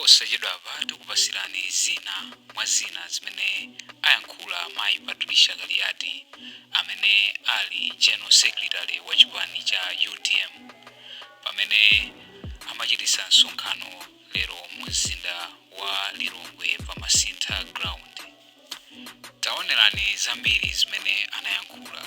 Posachedwapa tikupasirani zina mwa zina zimene ayankhula mayi Patricia Kaliati, amene ali General Secretary wa chipani cha UTM, pamene amachitisa msonkhano lero mu mzinda wa Lilongwe pa Masintha Ground. Taonerani zambiri zimene anayankhula.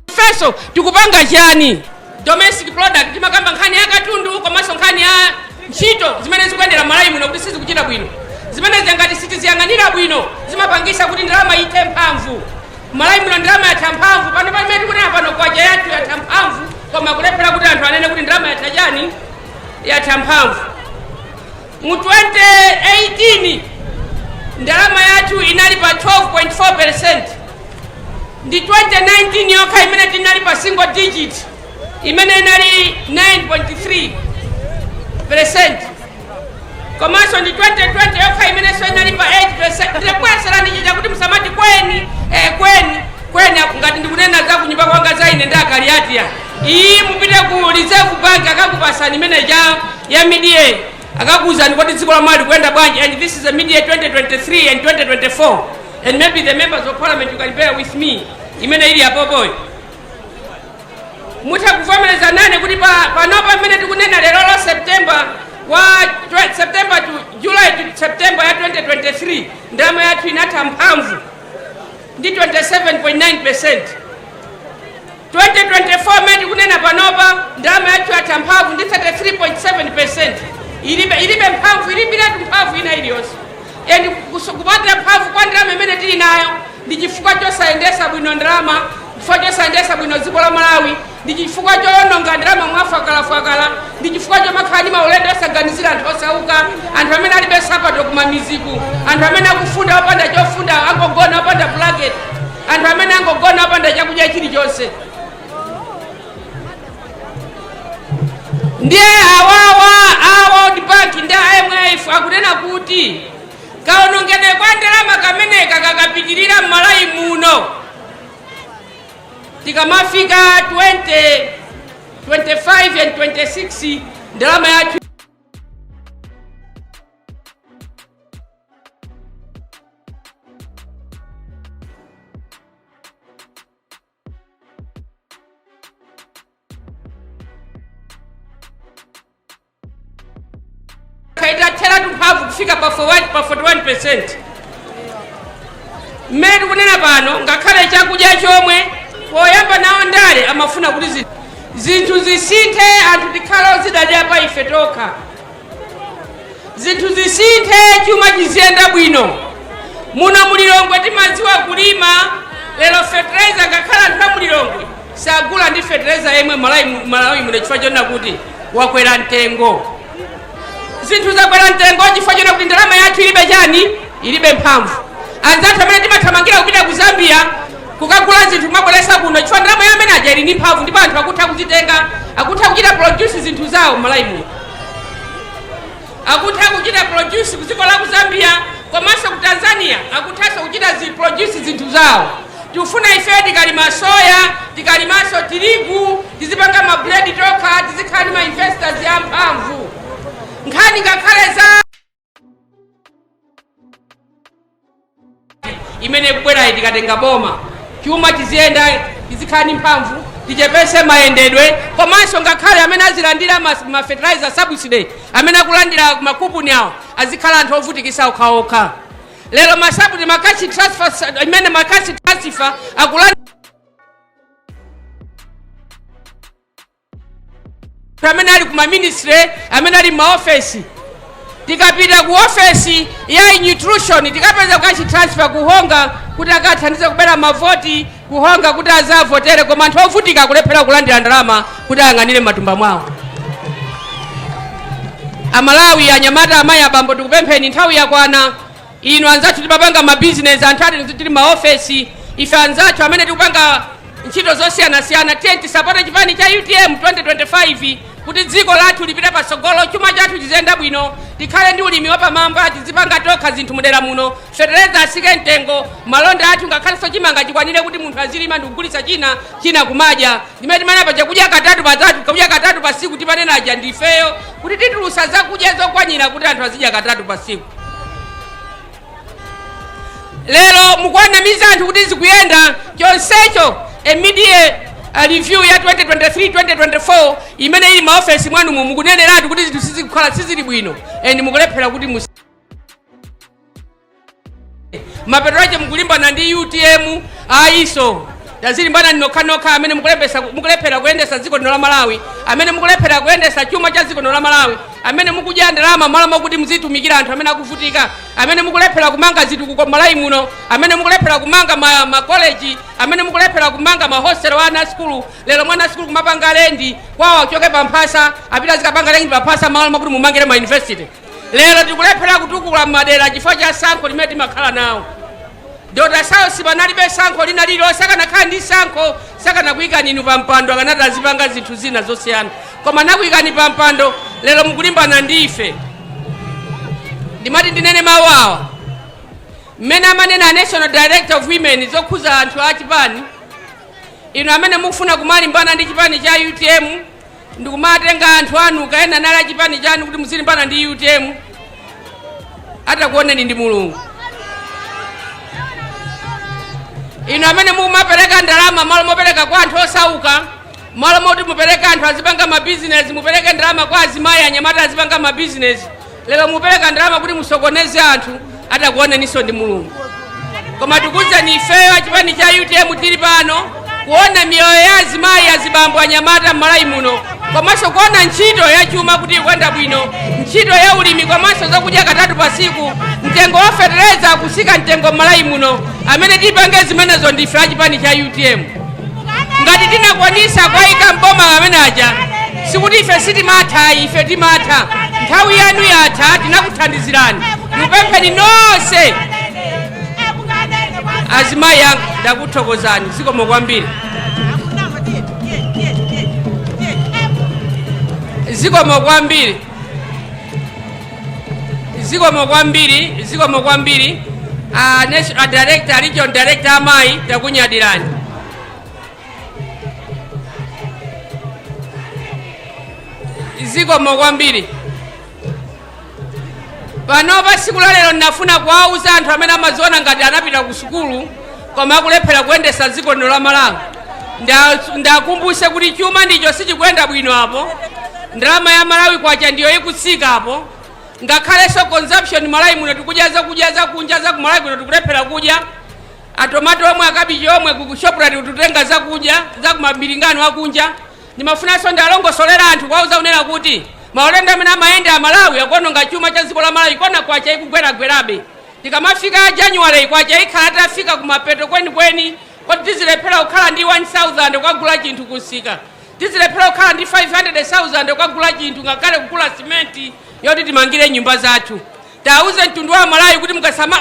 Ifenso tikupanga chani? Domestic product, timakamba nkhani ya katundu komanso nkhani ya ntchito zimene zikuyendera Malawi muno kuti sizikuchita bwino. Zimenezi ngati sitiziyang'anira bwino, zimapangisa kuti ndalama ithe mphamvu Malawi muno. Ndalama yatha mphamvu pano. Pamene tikunena pano, kwacha yathu yatha mphamvu, koma kulephera kuti anthu anene kuti ndalama yatha chani, yatha mphamvu. Mu 2018 ndalama yathu inali pa 12.4. Ndi 2019 yokha imene tinali pa single digit, imene inali 9.3. Komanso ndi 2020 yokha imenenso inali pa 8. Ndikubwereserani chija kuti musamati kweni, kweni kweni, ngati ndikunena za kunyumba kwanga za ine ndi Akaliatiya. Iyi mupite ku Reserve Bank, akakupasani imene ja ya mid-year, akakuuzani kuti dziko la Malawi likuyenda bwanji. And this is a mid-year 2023 and 2024, and maybe the members of parliament, you can bear with me. Imene ili apopoyo, mutha kuvomereza nane kuti panopa pamene tikunena lero lo, September wa September to July to September ya 2023, ndalama yathu inatha mphamvu ndi 27.9. 2024 imene tikunena panopa, ndalama yathu yatha mphamvu ndi 33.7. Ilibe mphamvu, ilibiratu mphamvu ina iliyonse. And kupatira mphamvu kwa ndalama imene tili nayo ndi chifukwa chosayendesa bwino ndalama, chifukwa chosayendesa bwino dziko la Malawi, ndi chifukwa chowononga ndalama mwafwakalafwakala, ndi chifukwa chomakhala ndi maulendo osaganizira anthu osauka, anthu amene alibe sapato kumamiziku, anthu amene akufunda opanda chofunda, angogona opanda blanket, anthu amene angogona opanda chakudya chilichonse. Ndiye awawa a World Bank ndi IMF akunena kuti kaonongedwe kwa ndalama kameneka kakapitirira m'Malawi muno, tikamafika 2025 and 26, ndalama yathu itatheratu mphamvu kufika pa 41, pa 41%. Mmene tikunena pano, ngakhale chakudya chomwe poyamba nawo ndale amafuna kuti zinthu zisinthe, anthu tikhale ozidalira pa ife tokha, zinthu zisinthe, chuma chiziyenda bwino. Muno mulilongwe timadziwa kulima. Lero fertilizer, ngakhale anthu a mulilongwe sagula ndi fertilizer yemwe Malawi muno, chifukwa chonena kuti wakwera mtengo. Zinthu zakwera mtengo chifukwa chonena kuti ndalama yathu ilibe chani, ilibe mphamvu. Anzathu amene timathamangira kupita ku Zambia kukagula zinthu kumabweresa kuno, chifukwa ndalama ya amene aja ili ndi mphamvu, ndipo anthu akutha kuzitenga, akutha kuchita produce zinthu zawo Malawi muno, akutha kuchita produce ku dziko la ku Zambia komanso ku Tanzania, akuthanso kuchita produce zinthu zawo. Tikufuna ife tikalima soya, tikalimanso tirigu, tizipanga mabuledi tokha, tizikhala ndi ma investors amphamvu. Nkhani ngakhale za imene ikubwerayi, tikatenga boma, chuma chiziyenda, tizikhala ndi mphamvu, tichepese mayendedwe. Komanso ngakhale amene azilandira ma fertilizer subsidy, amene akulandira makupuni awo, azikhala anthu ovutikisa okhaokha. Lero ma subsidy, ma cash transfer, imene ma cash transfer akulandira amene ali kuma ministry, amene ali maofesi. Tikapita ku ofesi ya nutrition, tikapeza cash transfer kuhonga kuti akathandize kubera mavoti. kuhonga kuti azavotere, koma anthu ovutika akulephera kulandira ndalama kuti ayang'anire matumba mwawo. Amalawi, anyamata, amayi, abambo, tikupempheni, nthawi yakwana. Inu anzathu timapanga mabizinesi, anthu ati tili maofesi, ife anzathu amene tikupanga ntchito zosiyanasiyana, tiye tisapote chipani cha UTM 2025 kuti dziko lathu lipite patsogolo, chuma chathu chiziyenda bwino, tikhale ndi ulimi wapamwamba, tizipanga tokha zinthu mudera muno, fetereza asike mtengo, malonda athu ngakhalenso chimanga chikwanire kuti munthu azilima ndi kugulitsa china china kumadya. Ndimene timanena chakudya katatu patatu, kudya katatu pa siku, timanenaja ndifeyo kuti titulusa zakudya zokwanira kuti anthu azidya katatu pa siku. Lero mukuwanamiza anthu kuti zikuyenda, chonsecho a mid-year review ya 2023 2024 imene ili maofesi mwanumu mukuneneratu kuti zinthu sizikukhala, sizili bwino, and mukulephera kuti mapeto ake mukulimbana ndi UTM. Ayiso, tazilimbana nokhanokha amene mukulephera kuyendesa dziko lino la Malawi, amene mukulephera kuyendesa chuma cha dziko lino la Malawi, amene mukudya ndalama malo mokuti muzitumikira anthu amene akuvutika, amene mukulephera kumanga zitukuko m'Malawi muno, amene mukulephera kumanga makoleji, amene mukulephera kumanga mahostelo a ana skulu. Lero mwana skulu kumapanga lendi kwawo, achoke pamphasa apita azikapanga lendi pamphasa, malo mokuti mumangire ma university. Lero tikulephera kutukula madera chifukwa cha sankho limene timakhala nawo. Dr Saulos panalibe sankho lina lililonse. Akanakhala ndi sankho sakanakuyikani inu pa mpando, akanati azipanga zinthu zina zosiyana, koma nakuyikani pa mpando. Lero mukulimbana ndi ife. Ndimati ndinene mawu awa mmene amanena a National Director of Women zokhuza anthu a chipani. Inu amene mukufuna kumalimbana ndi chipani cha UTM ndikumatenga anthu anu kaena nali a chipani chanu kuti muzilimbana ndi UTM, atakuoneni ndi Mulungu. Inu amene mukumapereka ndalama malo mopereka kwa anthu osauka, malo moti mupereke anthu azipanga mabizinesi, mupereke ndalama kwa azimayi, anyamata azipanga mabizinesi, lero mupereka ndalama kuti musokoneze anthu, atakuoneninso ndi Mulungu. Koma tikuwuzani, ifeyo achipani cha UTM tili pano kuona miyoyo ya azimayi, azibambo, anyamata m'Malawi muno, komanso kuona ntchito ya chuma kuti ikuyenda bwino, ntchito ya ulimi, komanso zakudya katatu pa siku, mtengo wa fetereza kusika mtengo m'Malawi muno. Amene tipange zimenezo ndife achipani cha UTM. Ngati tinakwanisa kwayika mboma amene aja, sikuti ife sitimatha, ife timatha. Nthawi yanu yatha, tinakuthandizirani. Ndikupempheni nonse azimayi anga, ndakuthokozani, zikomo kwambiri, zikomo kwambiri, zikomo kwambiri, zikomo kwambiri. A director, region director amayi, takunyadirani. Zikomo kwambiri. Pano pa tsiku la lero ndinafuna kuwauza anthu amene amaziona ngati anapita ku sukulu koma akulephera kuyendesa dziko lino la Malawi. Ndakumbuse kuti chuma ndicho sichikuyenda bwino apo, ndalama ya Malawi kwacha ndiyo ikutsika apo, ngakhalenso consumption Malawi muno tikudya zakudya zakunja, za ku Malawi kuno tikulephera kudya. Atomato omwe, akabichi omwe, ku Shoprite kututenga zakudya zakumabilingano akunja. Ndimafunanso ndalongosolera anthu, kuwauza kunena kuti maulendo amene amayenda Amalawi akuononga chuma cha dziko la Malawi. Kona kwacha ikugweragwerabe. Tikamafika January kwacha ikhala tafika kumapeto kwenikweni, koti tizilephera kukhala ndi 1000 kukagula chinthu kusika, tizilephera kukhala ndi 500,000 kukagula chinthu, ngakhale kugula simenti yoti timangire nyumba zathu. Tauze mtundu wa Malawi kuti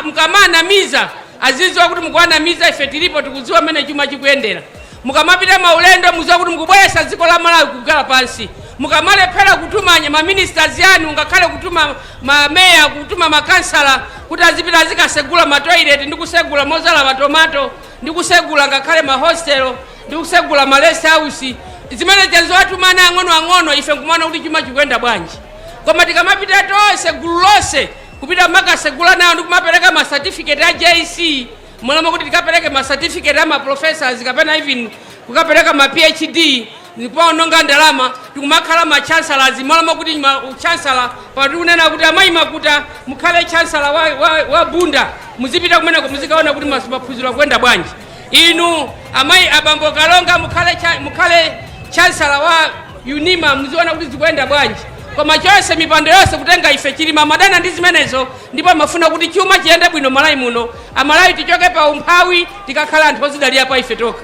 mukamanamiza azidziwa kuti mukuwanamiza. Ife tilipo, tikudziwa mmene chuma chikuyendera. Mukamapita maulendo muziwa kuti mukubweretsa dziko la Malawi kugwera pansi. Mukamalephera kutumanya maministers anu, ngakhale kutuma mameya, kutuma makansala kuti azipita azikasegula matoilet ndi kusegula mozala matomato ndi kusegula ngakhale mahostelo ndi kusegula ma rest house, zimene chazowatumana ang'onoang'ono, ife nkumaona kuti chuma chikuyenda bwanji. Koma tikamapita tonse, gulu lonse kupita makasegula nawo ndi kumapereka ma certificate a JC, molamo kuti tikapereke ma certificate a ma professors kapena even kukapereka ma PhD, ndikumaononga ndalama. Tikumakhala ma chancellors molamo kuti ma chancellor patikunena kuti amayi Makuta mukhale chancellor wa Bunda, muzipita kumeneko muzikaona kuti maphunziro akuyenda bwanji. Inu amayi, abambo Kalonga, mukhale chancellor wa UNIMA, muziona kuti zikuyenda bwanji. Koma chonse, mipando yonse kutenga ife. Chilima amadana ndi zimenezo, ndipo amafuna kuti chuma chiyende bwino Malawi muno, Amalawi tichoke pa umphawi, tikakhala anthu ozidalira pa ife tokha.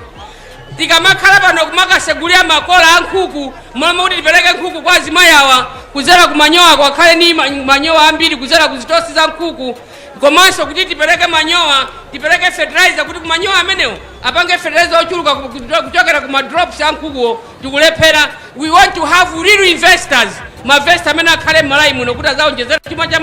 Tikamakhala pano kumakasegulira makola a nkhuku, momwe kuti tipereke nkhuku kwa azimayi awa kuzera ku manyowa, akhale ni manyowa ambiri kuzera ku zitosi za nkhuku, komanso kuti tipereke manyowa, tipereke fertilizer, kuti kumanyowa amenewo apange fertilizer ochuluka kuchokera ku madrops a nkhukuwo, tikulephera. We want to have real investors, ma investor amene akhale m'Malawi muno kuti azaonjezera chuma cha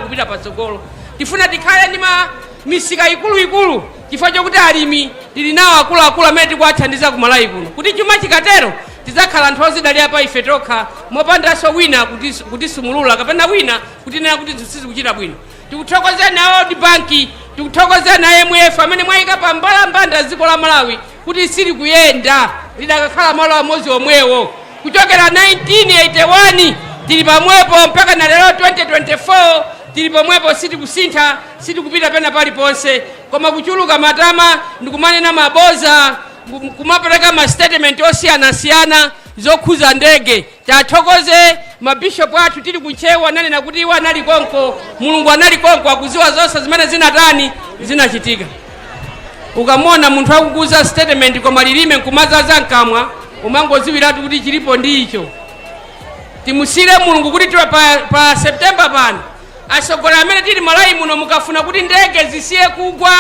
kupita patsogolo. Tifuna tikhale ndi ma misika ikuluikulu, chifukwa chokuti alimi tili nawo akuluakulu amene tikuwathandiza ku Malawi kuno. Kuti chuma chikatero, tidzakhala anthu ozidalira pa ife tokha, mopandanso wina kutisumulula kapena wina kutinena kuti zinthu sizikuchita bwino. Tikuthokozeni a World Bank, tikuthokozeni a IMF amene mwayika pa mbalambanda dziko la Malawi kuti silikuyenda, lidakakhala malo amodzi omwewo. Kuchokera 1981 tili pamwepo, mpaka na lero 2024 tili pomwepo, sitikusintha, sitikupita pena paliponse. Koma kuchuluka matama ndikumanena maboza, kumapereka ma statement osiyanasiyana zokhuza ndege. Tathokoze mabishopu athu tili kuNtcheu, ananena kuti iwo anali konko, Mulungu anali konko, akuziwa zonse zimene zinatani, zinachitika. Ukamona munthu akukuza statement koma lilime nkumazaza mkamwa, umangoziwiratu kuti chilipo ndi icho. Timusire Mulungu kuti tiwe pa September pano, atsogoleri amene tili Malawi muno, mukafuna kuti ndege zisiye kugwa,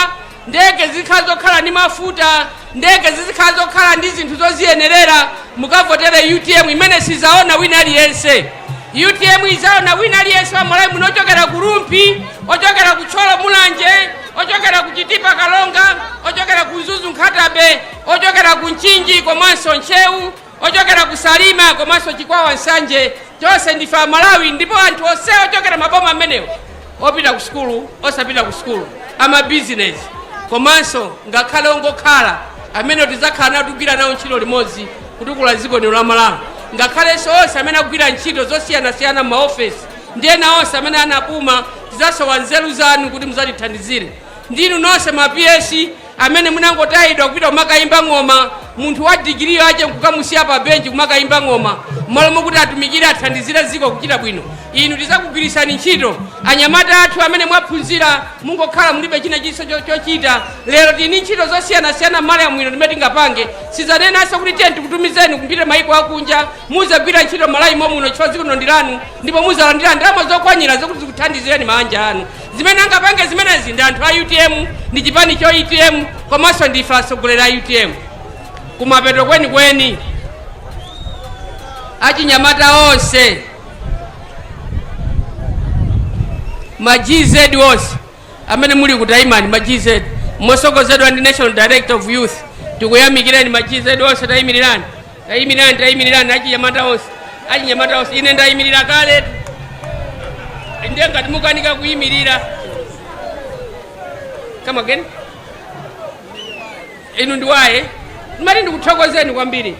ndege zizikhala zokhala ndi mafuta, ndege zizikhala zokhala ndi zinthu zoziyenerera, mukavotere UTM imene sizaona wina aliyense. UTM izaona wina aliyense wa Malawi muno, ochokera ku Rumphi, ochokera ku Thyolo Mulanje, ochokera ku Chitipa Kalonga, ochokera ku Mzuzu Nkhata Bay, ochokera ku Mchinji komanso Ntcheu, ochokera ku Salima komanso Chikwawa Nsanje. Tonse ndife Amalawi, ndipo anthu onse ochokera maboma amenewo, opita ku sukulu, osapita ku sukulu, amabizinesi komanso ngakhale ongokhala, amene tidzakhala nawo, tikugwira nawo ntchito limodzi kutukula dziko lino la Malawi. Ngakhalenso onse amene akugwira ntchito zosiyanasiyana m'maofesi ndi ena onse amene anapuma, tidzasowa nzeru zanu kuti mudzatithandizire. Ndinu nonse ma PS amene munangotayidwa kupita kumakayimba ng'oma, munthu wa digiri yache nkukamusiya pa benchi kumakayimba ng'oma mmalo mokuti atumikire, athandizire dziko kuchita bwino. Inu tidzakugwirisani ntchito. Anyamata athu amene mwaphunzira, mungokhala mulibe china chilichonse chochita, lero tili ndi ntchito zosiyanasiyana m'Malawi muno timene tingapange. Sizanenanso kuti tiye tikutumizeni kupita maiko akunja. Muzagwira ntchito Malawi momuno, chifukwa dziko lino ndi lanu, ndipo muzalandira ndalama zokwanira zokuti zikuthandizireni mabanja anu. Zimene angapange zimenezi ndi anthu a UTM, ndi chipani cha UTM, komanso ndife atsogoleri a UTM. Kumapeto kwenikweni, achinyamata onse, ma GZ onse amene muli kutaimani, ma GZ mosogozedwa ndi National Director of Youth, tikuyamikireni. Ma GZ onse, tayimirirani, tayimirirani, tayimirirani. Achinyamata onse, achinyamata onse, ine ndayimirira kale, ndiye ngati mukanika kuyimirira, come again. Inu ndiwaye ndimati ndikuthokozeni kwambiri,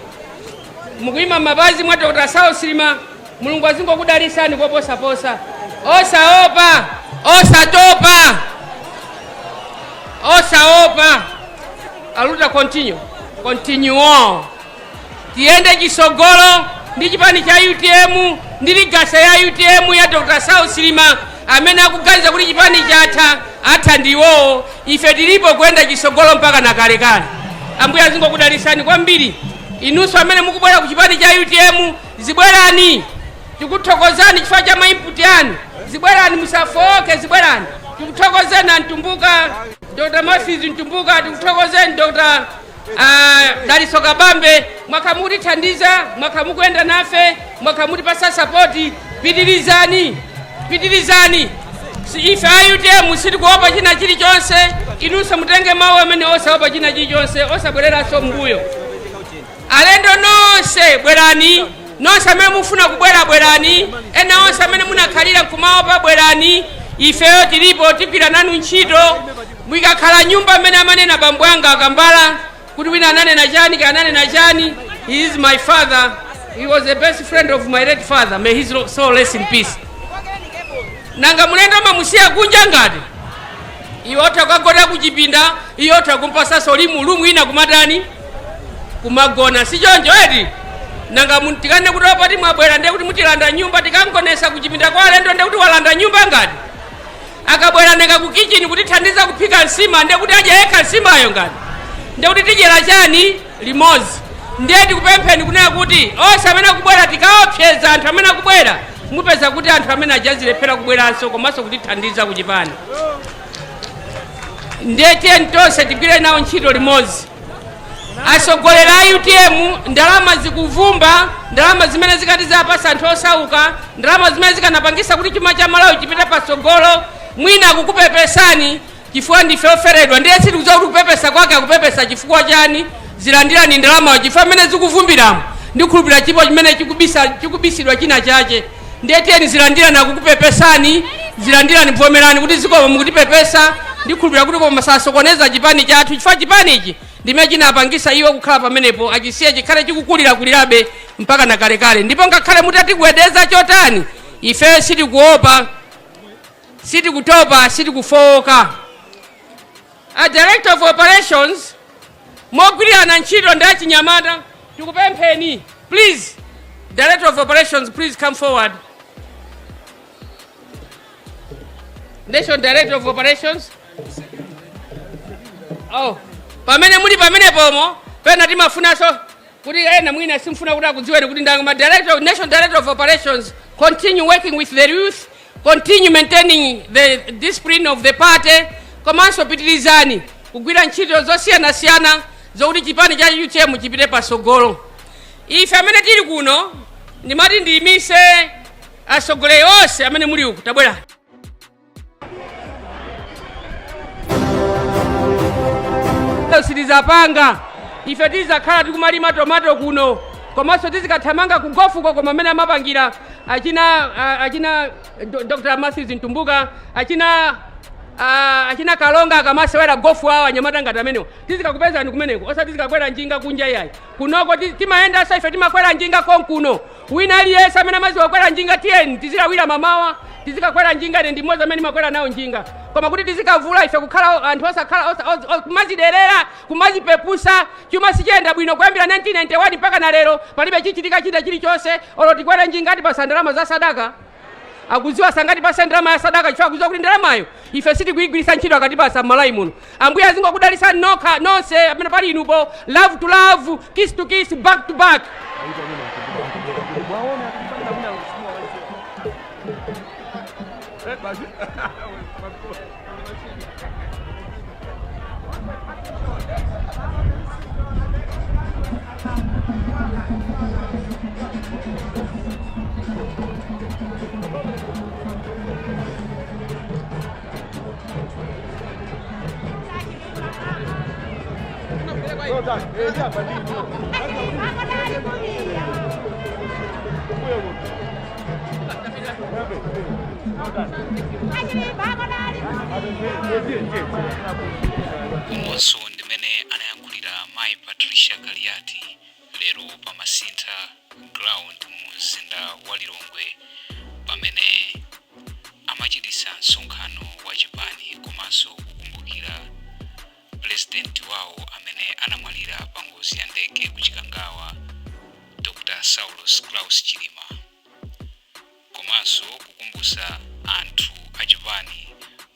mukuyima m'mapazi mwa Dr. Saulos Chilima. Mulungu azingokudalisani koposaposa. Osaopa, osatopa, osaopa. Aluta continue, continue on. Tiyende chisogolo ndi chipani cha UTM, ndi legacy ya UTM ya Dr. Saulos Chilima. Amene akuganiza kuti chipani chatha, atha ndiwowo. Ife tilipo kuyenda chisogolo mpaka na kalekale. Ambuye azingokudalisani kwambiri. Inunso amene mukubwera ku chipani cha UTM, zibwerani, tikuthokozani chifukwa cha ma input anu. Zibwerani, musafoke, zibwerani. Tikuthokozeni Antumbuka, Dr. Matthews Mtumbuka, tikuthokozeni Dr. Dalitso Kabambe. Mwakha mukutithandiza, mwakha mukuyenda nafe, mwakha mutipasa support. Pitirizani, pitirizani. Ife a UTM sitikuopa china chilichonse. Inunso mutenge mawu amene, osaopa china chilichonse, osabwereranso mbuyo. Alendo nonse bwerani, nonse amene mufuna kubwera bwerani, ena onse amene munakhalira nkumaopa bwerani. Ifeyo tilipo, tigwira nanu ntchito. Mwikakhala nyumba amene amanena bambo anga akambala kuti wina ananena chani, ka ananena chani. He is my father, he was the best friend of my late father, may his soul rest in peace. Nanga mulendo mamusiya kunja ngati iwe otha kukagona kuchipinda, iye otha kumpasaso limu lumu ina kumatani, kumagona, si choncho eti? Nanga tikane kuti opati mwabwera, ndiye kuti mutilanda nyumba? Tikangonesa kuchipinda kwa alendo, ndiye kuti walanda nyumba ngati? Akabwera nanga ku kitchen kutithandiza kuphika nsima, ndiye kuti adya yekha nsimayo ngati? Ndiye kuti tidyera chani limodzi? Ndiye tikupempheni kunena kuti onse amene akubwera, tikaopseza anthu amene akubwera, mupeza kuti anthu amene ajazilephera kubweranso komanso kutithandiza kuchipani. Ndiye tiyeni tonse tigwire nawo ntchito limodzi. Atsogoleri a UTM, ndalama zikuvumba, ndalama zimene zikati zapasa anthu osauka, ndalama zimene zikanapangisa kuti chuma cha Malawi chipite patsogolo. Mwina akukupepesani chifukwa ndife oferedwa. Ndiye sitikudziwa kuti kupepesa kwake akupepesa chifukwa chani. Zilandirani ndalamayo, chifukwa mmene zikuvumbiramo, ndikhulupirira chipo chimene chikubisidwa china chache. Ndiye tiyeni, zilandirani, akukupepesani, zilandirani, vomerani kuti zikomo mukutipepesa. Ndikhulupirira kuti koma sasokoneza chipani chathu, chifukwa chipani ichi ndimene chinapangisa iwo kukhala pamenepo. Achisiye chikhale chikukulirakulirabe mpaka na kalekale. Ndipo ngakhale mutatigwedeza chotani, ife sitikuopa, sitikutopa, sitikufowoka. A director of operations, mogwirirana ntchito ndi achinyamata, tikupempheni please, director of operations, please come forward. National director of operations. Oh, pamene muli pamene pomo, pena timafunanso kuti ena mwina simfuna kuti akudziweni kuti ndanga. Ma director, national director of operations, continue working with the youth, continue maintaining the discipline of the party, komanso pitirizani kugwira ntchito zosiyanasiyana zokuti chipani cha UTM chipite pasogolo. Ife amene tili kuno, ndimati ndiyimise atsogoleri onse amene muli uku, tabwera. Sitizapanga, ife tizakhala tikumalima tomato kuno, komanso tizikathamanga ku golf ko, koma amene amapangira achina Dr Matthews Mtumbuka, achina Kalonga akamasewera golf awo, anyamata ngati amenewo tizikakupezani kumeneko, osati tizikakwera njinga kunja iyayi. Kunoko timayendanso ife, timakwera njinga konkuno. Wina aliyense amene amaziwa kukwera njinga, tiyeni tizilawira mamawa, tizikakwera njinga. Ine ndi mmodzi amene ndimakwera nawo njinga. Koma kuti tizikavula ife, kukhala anthu osakhala kumaziderera, kumazipepusa, chuma sichiyenda bwino kuyambira 1991 mpaka na lero, palibe chichitika china chilichonse. Olo tikwere njinga, atipasa ndalama za sadaka? Akudziwa sangatipase ndalama ya sadaka, chifukwa akudziwa kuti ndalamayo ife sitikuyigwiritsa ntchito akatipasa m'Malawi muno. Ambuye azingokudalitsani nokha nonse amene pali inupo. Love to love, kiss to kiss, back to back. Umonso ndimene anayankhulira mayi Patricia Kaliati lero pa Masintha Ground mu mzinda wa Lilongwe, pamene amachititsa msonkhano wa chipani komanso kukumbukira purezidenti wawo amene anamwalira pa ngozi ya ndege ku Chikangawa, Dr Saulos Klaus Chilima, komanso kukumbutsa anthu achipani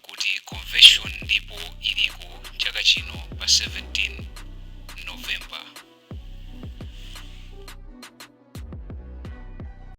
kuti convention ndipo iliko chaka chino pa 17 November.